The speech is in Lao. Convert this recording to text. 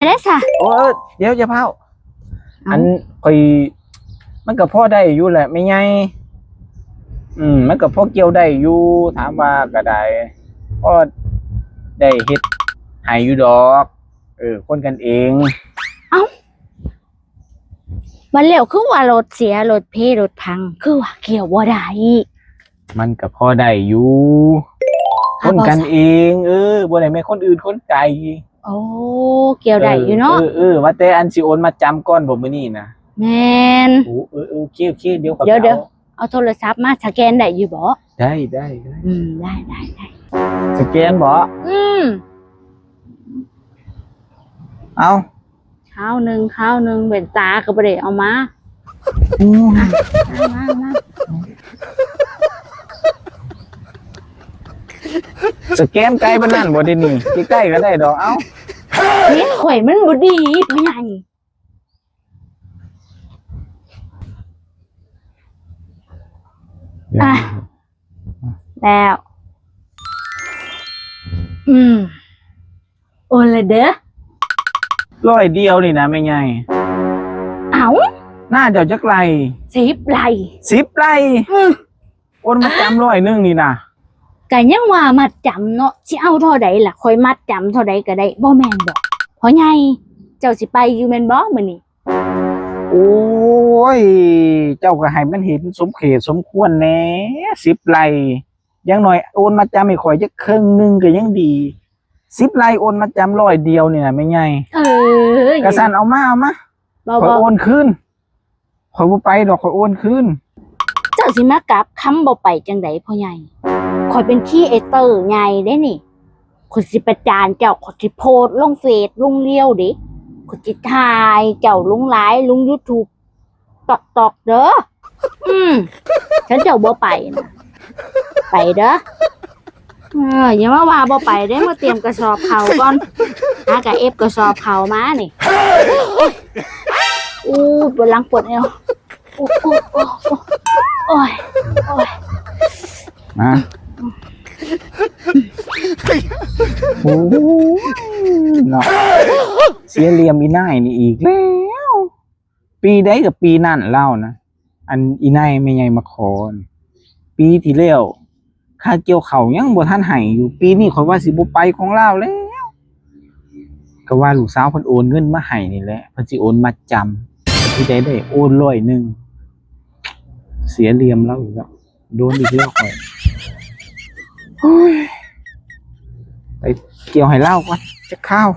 ແດ່ຊະ. ໂອ້ ດຽວ ຢ່າຟ້າວ. ເອົ້າ ອັນ ຂ້ອຍ ມັນກໍພໍໄດ້ຢູ່ແຫຼະແມ່ໃຫຍ່. ອືມ ມັນກໍພໍກ່ຽວໄດ້ຢູ່ ຖາມວ່າກໍໄດ້ ພໍໄດ້ເຮັດໃຫ້ຢູ່ດອກ. ເອີ ຄົນກັນເອງ. ເອົ້າ ບັດແລ້ວຄືວ່າລົດເສຍ ລົດເພ ລົດພັງ ຄືວ່າກ່ຽວບໍ່ໄດ້? ມັນກໍພໍໄດ້ຢູ່ ຄົນກັນເອງ. ເອີ ບໍ່ໄດ້ແມ່ນຄົນອື່ນຄົນໄກ. ໂອ້ ກ່ຽວໄດ້ຢູ່ເນາະ. ເອີ ເອີ ວ່າແຕ່ອັນຊິໂອນມັດຈຳກ່ອນບໍ່ມື້ນີ້ນະ? ແມ່ນ. ໂອ້ ເອີ ໂອເຄ ໂອເຄ ດຽວຂ້ອຍ ດຽວ ເອົາ ເອົາໂທລະສັບມາສະແກນໄດ້ຢູ່ບໍ່? ໄດ້ ໄດ້ ໄດ້. ອືມ ໄດ້ ໄດ້ ໄດ້. ສະແກນບໍ່? ອືມ ເອົາ ຄາວໜຶ່ງ ຄາວໜຶ່ງ ແວ່ນຕາກໍບໍ່ໄດ້ເອົາມາ. ໂອ້ຍ ມາ ມາ ມາ. ສະແກນໄກປານນັ້ນບໍ່? ດຽວນີ້ໃກ້ໆກໍໄດ້ດອກ. ເອົ້າ ເຫັນຂ້ອຍມັນບໍ່ດີ ພໍ່ໃຫຍ່. ອ່ະ ແລ້ວ. ອືມ ໂອນລະເດີ. ຮ້ອຍດຽວນີ້ນະແມ່ໃຫຍ່. ເອົ້າ ໜ້າເຈົ້າຈັກໄລ່? ສິບໄລ່. ສິບໄລ່? ອືມ ໂອນມັດຈຳຮ້ອຍໜຶ່ງນີ້ນະ. ກະຍັງວ່າມັດຈຳເນາະ ຊິເອົາເທົ່າໃດລະ? ຂ້ອຍມັດຈຳເທົ່າໃດກໍໄດ້ ບໍ່ແມ່ນບໍ? ພໍ່ໃຫຍ່ ເຈົ້າຊິໄປຢູ່ແມ່ນບໍ່ມື້ນີ້? ໂອ້ຍ ເຈົ້າກໍໃຫ້ມັນເຫັນສົມເຂດສົມຄວນແດ່ ສິບໄລ່. ຢ່າງໜ້ອຍໂອນມັດຈຳໃຫ້ຂ້ອຍຈັກເຄິ່ງໜຶ່ງກໍຍັງດີ. ສິບໄລ່ໂອນມັດຈຳຮ້ອຍດຽວນີ້ນະແມ່ໃຫຍ່. ເອີຍ ກະຊັ້ນເອົາມາ ເອົາມາ. ບໍ່ ຂ້ອຍ ບໍ່ ໂອນຄືນ. ຂ້ອຍບໍ່ໄປດອກ ຂ້ອຍໂອນຄືນ. ເຈົ້າຊິມາກັບຄຳບໍ່ໄປຈັ່ງໃດພໍ່ໃຫຍ່? ຂ້ອຍເປັນຄຣີເອເຕີໃຫຍ່ເດ້ນີ້ ຂ້ອຍຊິປະຈານເຈົ້າ ຂ້ອຍຊິໂພສລົງເຟສລົງລຽວເດ້ ຂ້ອຍຊິຖ່າຍເຈົ້າລົງໄລຟ໌ ລົງຢູທູບ ຕອກໆ ເດີ. ອືມ ຄັນເຈົ້າບໍ່ໄປນະ ໄປເດີ. ເອີ ຢ່າມາວ່າບໍ່ໄປເດ້ ມາຕຽມກະສອບເຂົ້າກ່ອນ. ຫາກະເອັບກະສອບເຂົ້າມານີ້. ໂອ້ຍ ປວດຫຼັງປວດແອວ. ໂອ້ ໂອ້ ໂອ້ ໂອ້ ໂອ້ຍ ໂອ້ຍ. ມາ ໂອ້ຍ ເນາະ ເສຍຫຼ່ຽມອີນາຍນີ້ອີກແລ້ວ. ປີໃດກໍປີນັ້ນລາວນະ ອັນອີນາຍແມ່ໃຫຍ່ມາຂໍນະ. ປີທີ່ແລ້ວ ຄ່າກ່ຽວເຂົ້າຍັງບໍ່ທັນໃຫ້ຢູ່. ປີນີ້ຂ້ອຍວ່າຊິບໍ່ໄປຂອງລາວແລ້ວ. ກໍວ່າລູກສາວເພິ່ນໂອນເງິນມາໃຫ້ນີ້ແຫຼະ ເພິ່ນຊິໂອນມັດຈຳ. ທີ່ໃດໄດ້ໂອນຮ້ອຍໜຶ່ງ. ເສຍຫຼ່ຽມລາວອີກແລ້ວ. ໂດນອີກແລ້ວຂ້ອຍ. ໂອ້ຍ ໄປກ່ຽວໃຫ້ລາວກ່ອນຈັກຄາວ.